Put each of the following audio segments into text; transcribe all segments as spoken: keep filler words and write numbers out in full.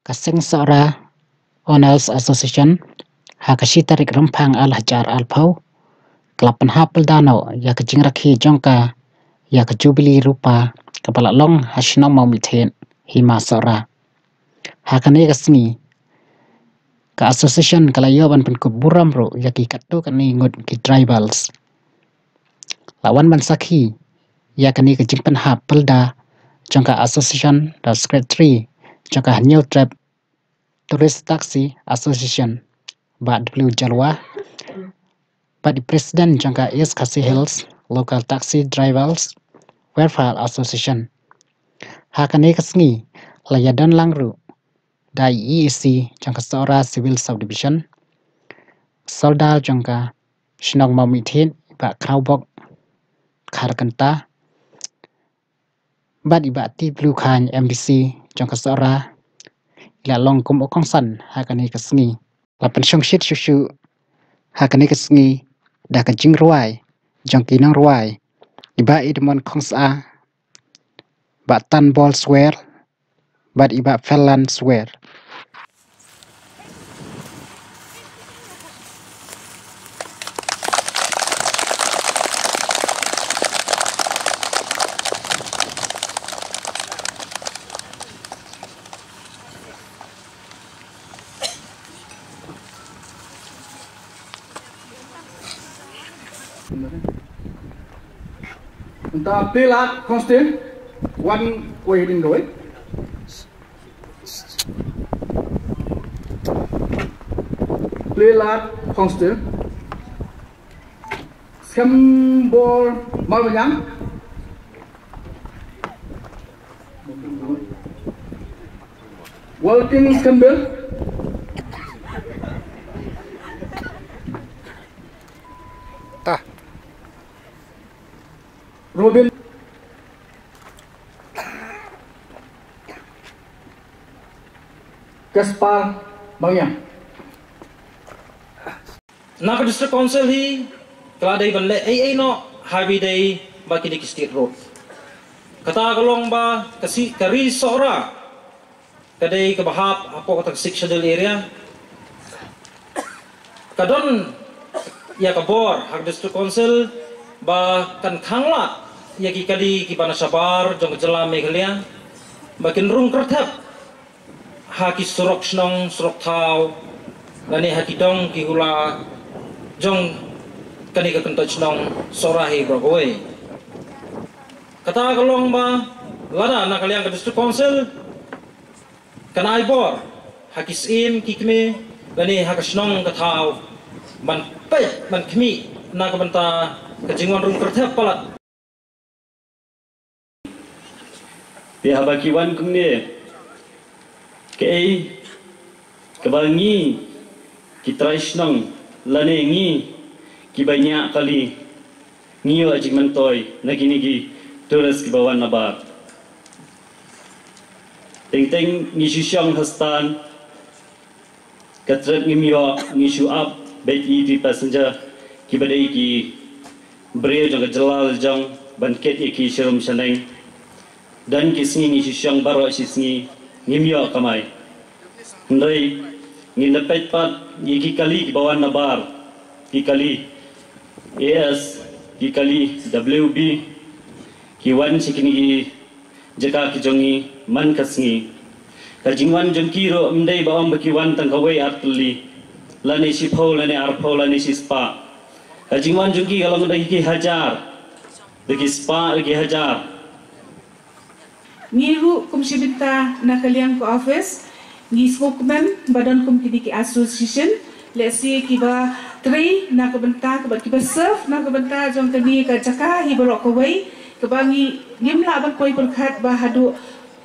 Ka Seng Sohra Owners Association ha ka shi tarik Rymphang ar hajar arphew ka la pynhap pyrda noh ïa ka jingrakhe jong ka ïa ka Jubili Rupa kaba la long ha shnong Mawmynthet, Hima Sohra. Ha kane ka sngi ka association ka la ïoh ban pynkup burom ruh ïa ki katto katne ngut ki drivers. La wan ban sakhi ïa kane ka jingpynhap pyrda jong ka association da secretary jong ka Hynñiewtrep Tourist Taxi Association, Bah W Jalwa, bad i president jong ka East Khasi Hills Local Taxi Drivers Welfare Association. Ha kane ka sngi la ïadon lang ruh da i E A C jong ka Sohra Civil Subdivision, Sordar jong ka shnong Mawmynthet, Bah Khrawbok Kharkynta, bad i Bah T W Khan, M D C jong ka Sohra, i la long kum u kongsan ha kane ka sngi. La pynshongshit shuh shuh ha kane ka sngi da ka jingrwai jong ki nongrwai, i Bah Edmond Khongsah, Bah Tanbol Swer, bad i Bah Fellan Swer. Nta Plilat Khongstil, wan kawei hadien kawei. Plilat Khongstil. Skhem Bor Marbaniang. Walking Skhem Bor. Ta. Robin. Gaspar Bangyang. Na ka District Council hi ka la dei ban leh ei ei noh ha ba ïadei bad kine ki state road. Kata ka long ba ka si ka ri Sohra ka dei kaba hap hapoh kata ka Sixth Schedule area. Ka don ïa ka bor ha ka District Council ba kan khang lah ïa ki kali kiba na shabar jong ka jylla Meghalaya ba kin rung kyrthep ha ki surok shnong surok thaw lane ha ki dong ki hula jong kane ka kyntoit shnong Sohra hi baroh kawei. Kata ka long ba lada na ka liang ka District Council kan ai bor ha ki syiem ki kmie lane ha ka shnong ka thaw ban peit ban khmih na ka bynta ka jingwan rung kyrthep palat. Te haba ki wan kumne, kaei kaba ngi ki trai shnong lane ngi kiba ñiah kali ngi ïoh jingmyntoi na kine ki tourist kiba wan nabar. Teng teng ngi shu shong ha stand, ka trep ngim ïoh, ngi shu ap beit ïa ki passenger kiba dei ki briew jong ka jylla la jong ban kit ïa ki sharum shaneng. Don ki sngi ngi shu shong baroh shi sngi ngim ïoh kamai. Hynrei ngin da peit pat ïa ki kali kiba wan nabar, ki kali A S, ki kali W B, ki wan sha kine ki jaka ki jong ngi man ka sngi. Ka jingwan jong ki ruh ym dei ba ong ba ki wan tang kawei ar tylli lane shiphew lane arphew lane shispah. Ka jingwan jong ki ka long da ki hajar, da ki spah, da ki hajar. Ngi ruh kum shi bynta na ka liang ka office ngi sngewkmen ba don kum kine ki association, lehse kiba trei na ka bynta kaba, kiba serve na ka bynta jong kane ka jaka hi baroh kawei, kaba ngi ngim lah ban poi pyrkhat ba haduh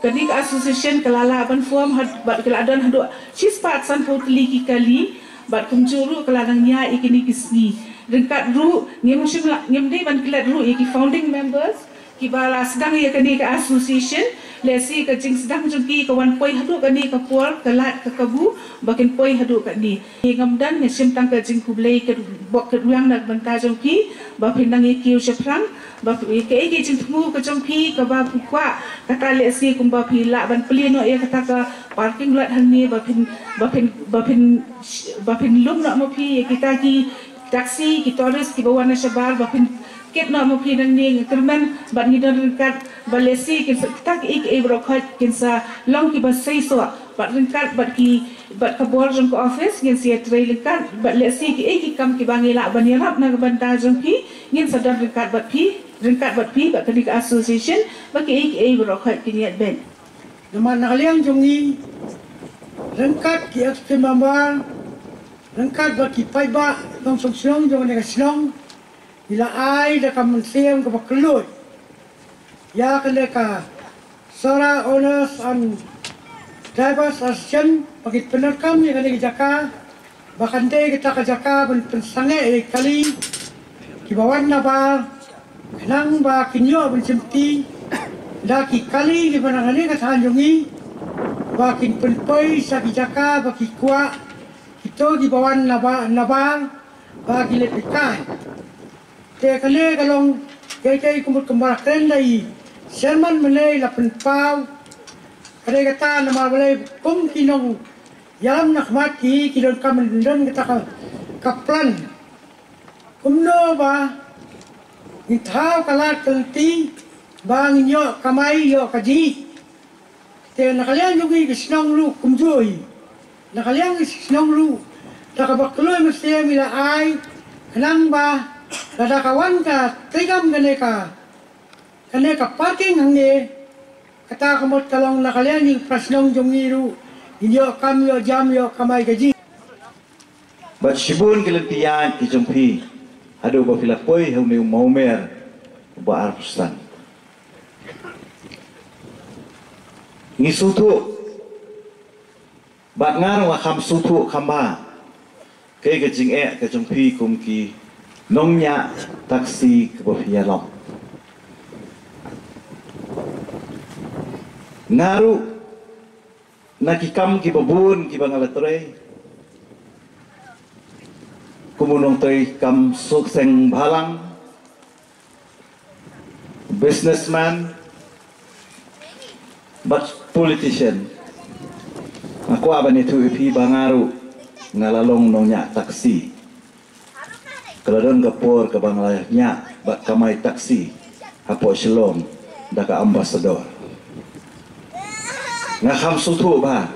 kane ka association ka la lah ban form had-, bad ka la don haduh shispah sanphew tylli ki kali, bad kumjuh ruh ka la nang ñiah ïa kine ki sngi. Ryngkat ruh ngim shym la, ngim dei ban klet ruh ïa ki founding members kiba la sdang ïa kane ka association, Lehse ka jingsdang jong ki ka wan poi haduh kane ka por, ka lad ka kabu ba kin poi haduh kane. Ngam don, nga shim tang ka jingkhublei ka bok ka duwang na ka bynta jong phi ba phin nang ïa kiew shaphrang, ba phi, kaei ka jingthmu ka jong phi kaba phi kwah, kata lehse kumba phi lah ban plie noh ïa kata ka parking lot hangne, ba phin, ba phin, ba phin, ba phin lum noh ma phi ïa kita ki taxi, ki tourist kiba wan na shabar, ba phin kit noh ma phi nangne. Nga kyrmen bad ngi don ryngkat ba lehse kin sa kita kiei kiei baroh khoit kin sa long kiba seisoh bad ryngkat bad ki, bad ka bor jong ka office ngin sa ïatrei ryngkat bad lehse kiei ki kam kiba ngi lah ban ïarap na ka bynta jong phi ngin sa don ryngkat bad phi, ryngkat bad phi bad kane ka association ba kiei kiei baroh khoit kin ïaid beit. Namar na ka liang jong ngi ryngkat ki executive member, ryngkat bad ki paidbah nongshong shnong jong kane ka shnong, ngi la ai da ka mynsiem kaba kylluid ïa kane ka Sohra Owners and Drivers Association ba kin pyndonkam ïa kane ka jaka, ba kan dei kata ka jaka ban pynsangeh ïa ki kali kiba wan na bar, khnang ba kin ïoh ban shimti da ki kali kiba na kane ka thaiñ jong ngi, ba kin pynpoi sha ki jaka ba ki kwah kito kiba wan na ba-, na bar ba ki leit pynkai. Te kane ka long kaei kaei kumba kumba kren da i chairman mynne la pynpaw. Ka dei kata namar balei kum ki nongïalam na khmat ki, ki donkam don kata ka, ka plan kumno ba ngin thaw ka lad ka lynti ba ngin ïoh kamai ïoh kajih. Te na ka liang jong ngi ki shnong ruh kumjuh hi. Na ka liang ki shnong ruh da kaba kloi mynsiem ngi la ai khnang ba lada ka wan ka treikam kane ka, kane ka parking hangne, kata ka mut ka long na ka liang jong ki para shnong jong ngi ruh ngin ïoh kam ïoh jam ïoh kamai kajih. Bad shibun ki lynti ïaid ki jong phi haduh ba phi la poi ha une u mawmer uba arphew san. Ngi sngewthuh bad nga ruh nga kham sngewthuh kham bha kaei ka jingeh ka jong phi kum ki nongñiah taxi kaba phi ïalong. Nga ruh na ki kam kiba bun kiba nga la trei kum u nongtrei kam suk seng bhalang, businessman bad politician, nga kwah ban ïathuh ïa phi ba nga ruh nga la long nongñiah taxi. Ka la don ka por kaba nga la ñiah bad kamai taxi hapoh Shillong da ka ambassador. Nga kham sngewthuh bha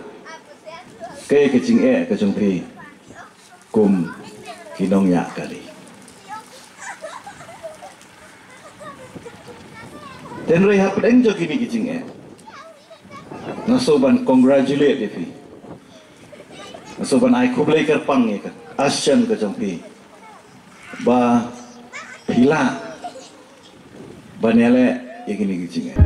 kaei ka jingeh ka jong phi kum ki nongñiah kali. Hynrei hapdeng jong kine ki jingeh nga sngewbha ban congratulate ïa phi. Nga sngewbha ban ai khublei kyrpang ïa ka association ka jong phi ba phi lah ban ïaleh ïa kine ki jingeh.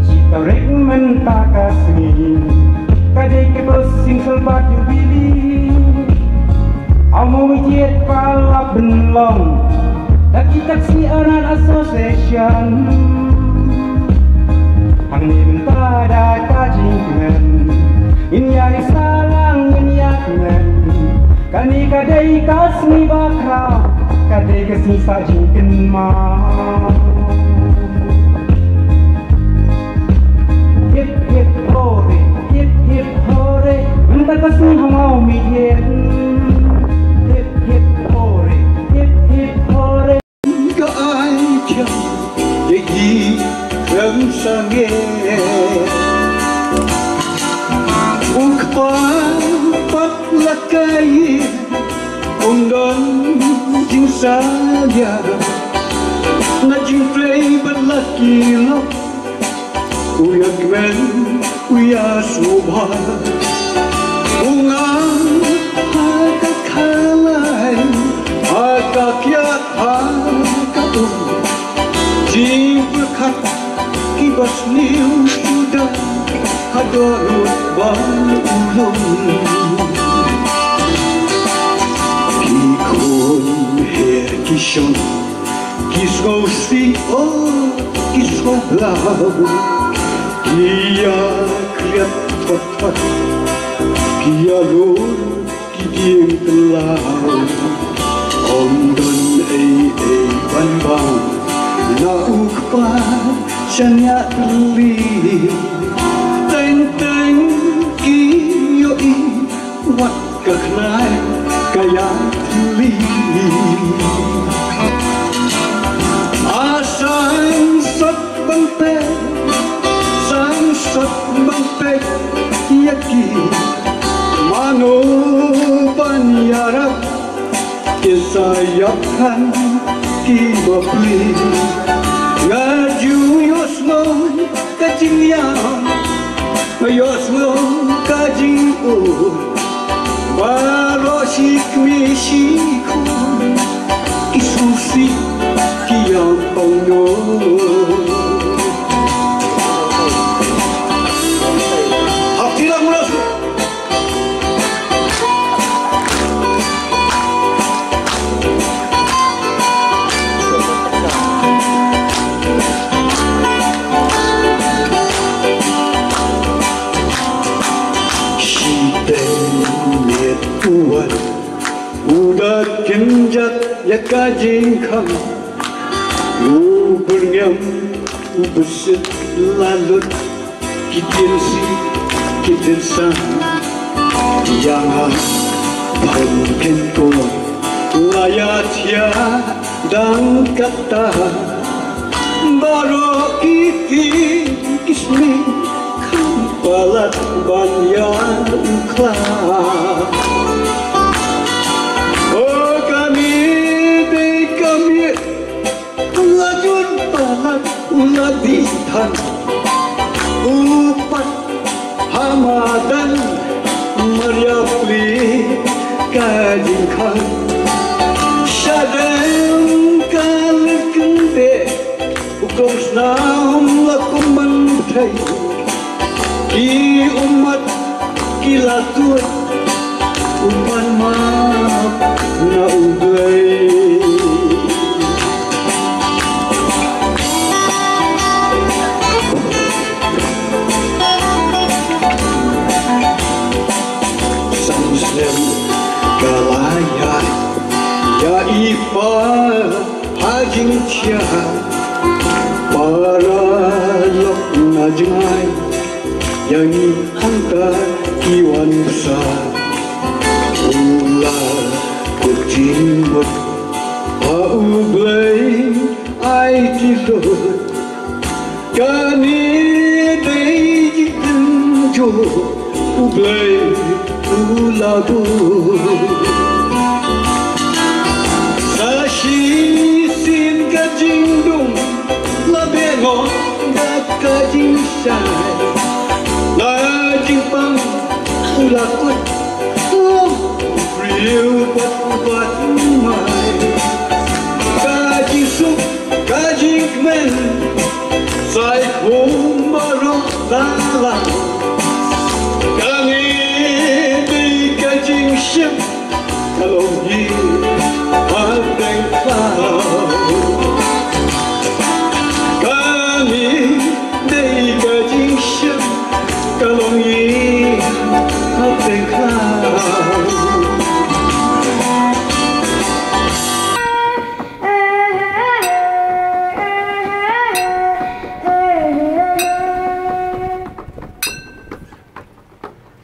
Shi tarik mynta ka sngi ka dei ka Blessing Silver Jubilee. Amo mijiet pa la pynlong da ki Taxi Owner Association. Hangne mynta da ka jingkmen ngin ïa ri sahlang ngin ïa kmen. Kane ka dei ka sngi bakhraw, ka dei ka sngi sah jingkynmaw. Hip hip hooray, hip hip hooray, mynta ka sngi ha Mawmyntdu. Hip hip hooray, hip hip hooray. Ka ai khian ïa ki kren sangeh. U kpa pat la kai um don Salia na jingtrei bad la ki lok, u ïa kmen u ïa sngewbha. U ngam ha ka khalai, ha ka kiad, ha ka um. Jingpyrkhat kiba sniew suda ha dohnud ba u lum. Ki khun her ki shon, ki sngewsih, oh, ki sngewblaw. Ki ïa khriat pat pat, ki ïa lum ki dieng kyllaw. Ym don ei ei ban bang na u kpa shaniah tylli. Teng teng ki ïohi wat ka khnai ka ïa tylli. A sangsot ban peit, sangsot ban peit ïa ki, mano ban ïarap, ki sa ïap than ki bapli. Nga ju ïohsngew ka jingïap, nga ïohsngew ka jingud. Baroh shi kmie shi khun ki sngewsih ki ïam pawnong. Hap ti lang mula su. Shiteng miet u wan, u da kynjat ïa ka jingkhang. U byrngem u bsut la lut, ki tieng sih ki tieng sang. Ïa nga ban kynkoh la ïa thiah dang katta. Baroh ki tieng ki smiej kham palat ban ïa u khlad. O kane dei ka miet, u la jur palat u la dih than. U pat ha madan mar ïapli ka jingkhang. Shadem ka leit kyndit, u kong snam la kum ban bthei. Ki ummat ki la tuid, u pan map na U Blei. Sa u snem ka la ïaid ïa i pa ha jingthiah. Para lok na jngai ïa ngi hangta ki wan bsa. U la kut jingmut ha U Blei ai ki lut. Kane dei jingtynjuh U Blei u la buh. Sa shisien ka jingdum la beh noh da ka jingshai. Na jingpang u la kut, u briew bad u bad mai. Ka jingsuk ka jingkmen, sa i khun baroh la lah. Kane dei ka jingshim ka long ïing hapdeng khlaw. Kane dei ka jingshim ka long ïing hapdeng khlaw.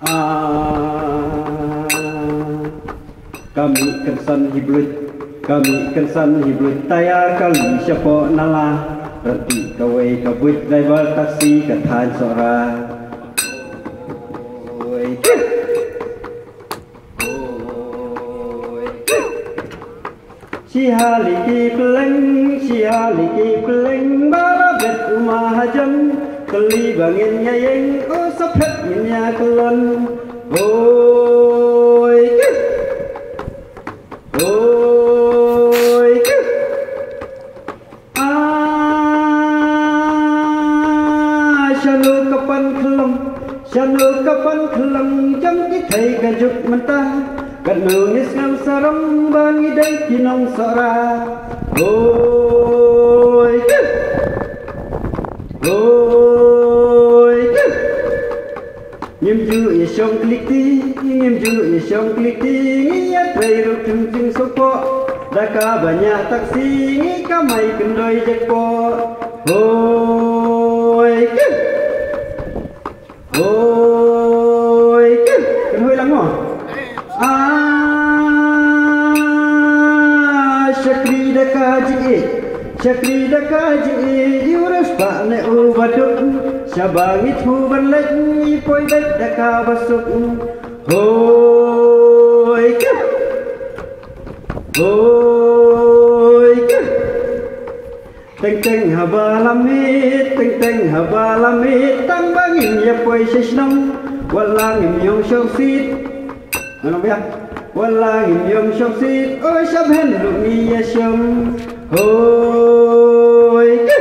Ah, ka mih kynsan hi bluit, ka mih kynsan hi bluit, tayar ka lih shapoh nala. Rynti kawei ka buit driver taxi ka thaiñ Sohra. Oi. Oi. Shi hali ki pleng, shi hali ki pleng, ba la bet u mahajan. Kali ba ngin ïa ïeng, u sa phet ngin ïa kyllon. Oi, ki. Oi, ki. Ah, shano ka pan khlong, shano ka pan khlong, jong ki thei ka juk mynta. Katno ngi sngewsarong ba ngi dei ki nong Sohra. Oi, ki. Oi, ki. Ngim ju ïa shong klik ti, ngim ju ïa shong klik ti, ngi ïa trei ruh khyndiat sngewpoh. Da kaba ñiah taksi, ngi kamai kyndoi jackpot. Hoi, ki. Hoi, ki. Kan hoi lang mo. Ah, shakri da ka jingïeit, shakri da ka jingïeit, u riewspah ne u baduk. Shaba ngi thmu ban leit, ngi poi beit da kaba suk. Hoi, ki. Hoi, ki. Teng teng haba la miet, teng teng haba la miet, tang ba ngin ïa poi sha shnong. Wat la ngim ïoh shong seat. Ngan ong biang. Wat la ngim ïoh shong seat, oi, sha bhen ruh ngi ïa shong. Hoi, ki.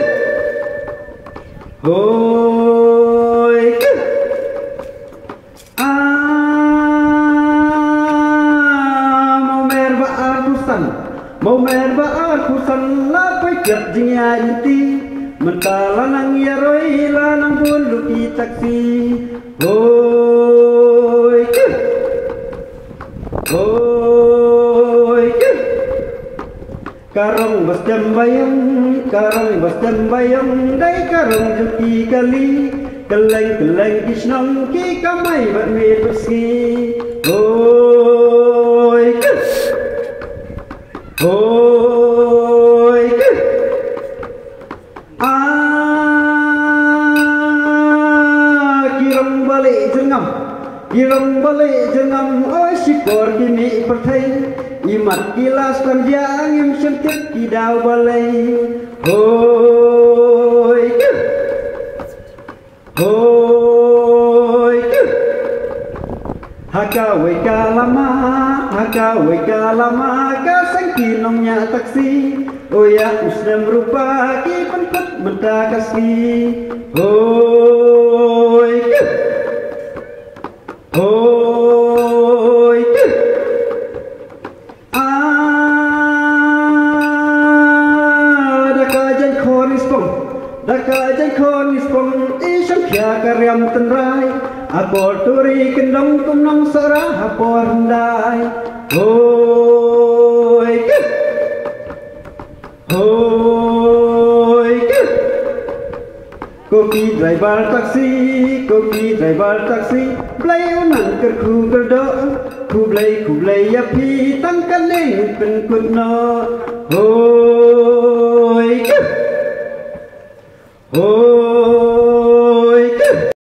Hoi, ki. Ah, mo mer ba arphew san, mo mer ba arphew san, la poi kiad jingïaid lynti. Mynta la nang ïaroi, la nang bun ruh ki taksi. Hoi, ki. Hoi, ki. Ka rong ba stem ba ïong, ka rong ba stem ba ïong, dei ka rong jong ki kali. Kylleng kylleng ki shnong, ki kamai bad miet bad sngi. Hoi, ki. Hoi, ki. Ah, ki rong ba leh jyrngam, ki rong ba leh jyrngam, oi, shipor ki mih pyrthei. Imat ki la sdang ïa, ngim shym tip ki daw balei. Hoi, ki. Hoi, ki. Ha kawei ka lama, ha kawei ka lama, ka seng ki nongñiah taksi. Oi, ïa u snem rupa ki pynput mynta ka sngi. Hoi, ki. Hoi, ki. Ah, da ka jaiñ khor ngi spong, da ka jaiñ khor ngi spong, i shong khia ka riam tynrai. Akor turi kyndong kum nong Sohra ha por hyndai. Hoi, ki. Hoi, ki. Ko ki driver taxi, ko ki driver taxi, Blei u nang kyrkhu kyrdoh, khublei khublei ïa phi, tang kane ngin pynkut noh. Hoi, ki. Hoi.